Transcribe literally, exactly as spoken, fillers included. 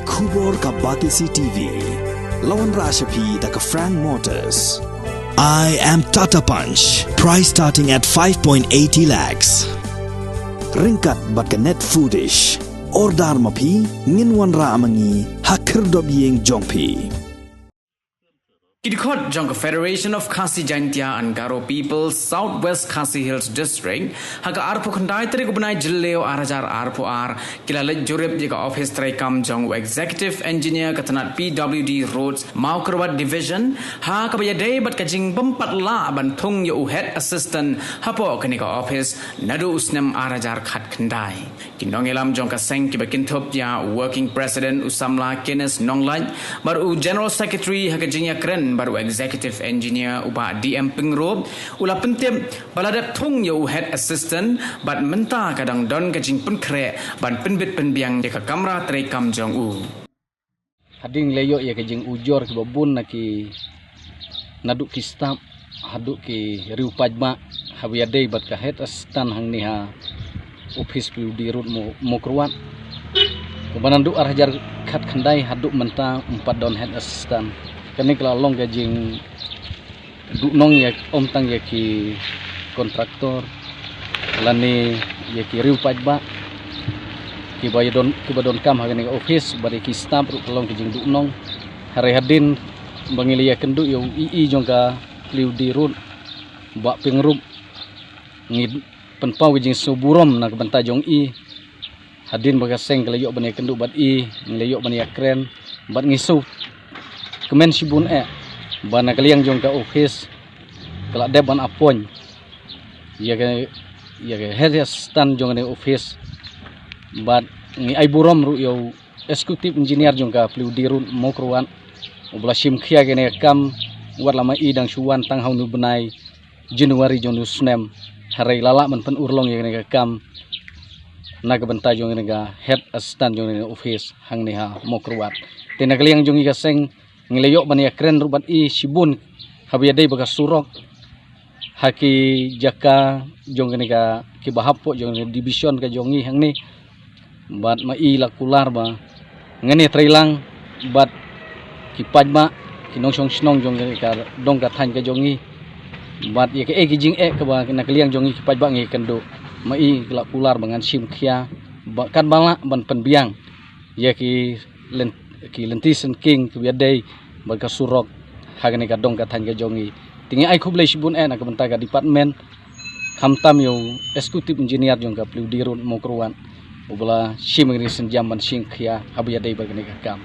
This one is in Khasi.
Khubor ka Batesi T V. La wanrah sha phi da ka Frank Motors. I am Tata Punch. Price starting at five point eighty lakhs. Ryngkat bad ka Net Foodish. Order ma phi, ngin wanrah ma ngi ha khyrdop ïing jong phi. Ki dkhot jong ka Federation of Khasi Jaintia and Garo People South West Khasi Hills District ha ka arphew khyndai tarik u bnai Jylliew ar hajar arphew ar ki la leit jurip ïa ka ophis treikam jong u Executive Engineer ka tnat P W D Roads Mawkyrwat Division, ha kaba ïadei bad ka jingbym pat lah ban thung ïa u Head Assistant hapoh kane ka ophis naduh u snem ar hajar khatkhyndai. Ki nongïalam jong ka seng kiba kynthup ïa u Working President u samla Kenneth Nonglait bad u General Secretary ha ka jingïakren bad u Executive Engineer u Bah D M Pyngrope u la pyntip ba la dep thung ïa u Head Assistant bad mynta ka dang don ka jingpynkhreh ban pynbit pynbiang ïa ka kamra treikam jong u. Hadien la ïoh ïa ka jingujor kiba bun na ki, naduh ki staff haduh ki riew paidbah, haba ïadei bad ka Head Assistant hangne ha ophis P W D Road Mo-, Mawkyrwat. Kaba naduh ar hajar khatkhyndai haduh mynta ym pat don Head Assistant. Kane ka la long ka jing duhnong ïa, ym tang ïa ki kontraktor lane ïa ki riew paidbah kiba ïa don, kiba donkam ha kane ka ophis bad ïa ki staff ruh ka long ka jingduhnong. Hynrei hadien ba ngi la ïakynduh ïa u E E jong ka P W D Road, Bah Pyngrope, ngi pynpaw ka jingsngewburom na ka bynta jong i. Hadien ba ka seng ka la ïoh ban ïakynduh bad i, ngi la ïoh ban ïakren bad ngi sngewkmen shibun eh ba na ka liang jong ka ophis ka la dep ban appoint ïa ka, ïa ka Head Assistant jong kane ka ophis. Bad ngi ai burom ruh ïa u Executive Engineer jong ka P W D Road Mawkyrwat uba la shim khia ïa kane ka kam, wat la ma i dang shu wan tang ha une u bnai January jong une u snem. Hynrei la lah ban pynurlong ïa kane ka kam na ka bynta jong kane ka Head Assistant jong kane ka ophis hangne ha Mawkyrwat. Te na ka liang jong ngi ka seng ngi la ïoh ban ïakren ruh bad i shibun haba ïadei bad ka surok ha ki jaka jong kane ka, kiba hapoh jong kane ka division ka jong ngi hangne. Bad ma i la kular ba ngin ïatreilang bad ki paidbah, ki nongshong shnong jong kane ka dong ka thaiñ ka jong ngi. Bad ïa kaei ki jingeh kaba na ka liang jong ngi ki paidbah ngi ïakynduh, ma i la kular ba ngan shim khia bad katba lah ban pynbiang ïa ki lyn-, ki lynti syngkien kiba ïadei bad ka surok ha kane ka dong ka thaiñ ka jong ngi. Te ngi ai khublei shibun eh na ka bynta ka department, khamtam ïa u Executive Engineer jong ka P W D Road Mawkyrwat uba la shim ïa kane ka sienjam ban shim khia haba ïadei bad kane ka kam.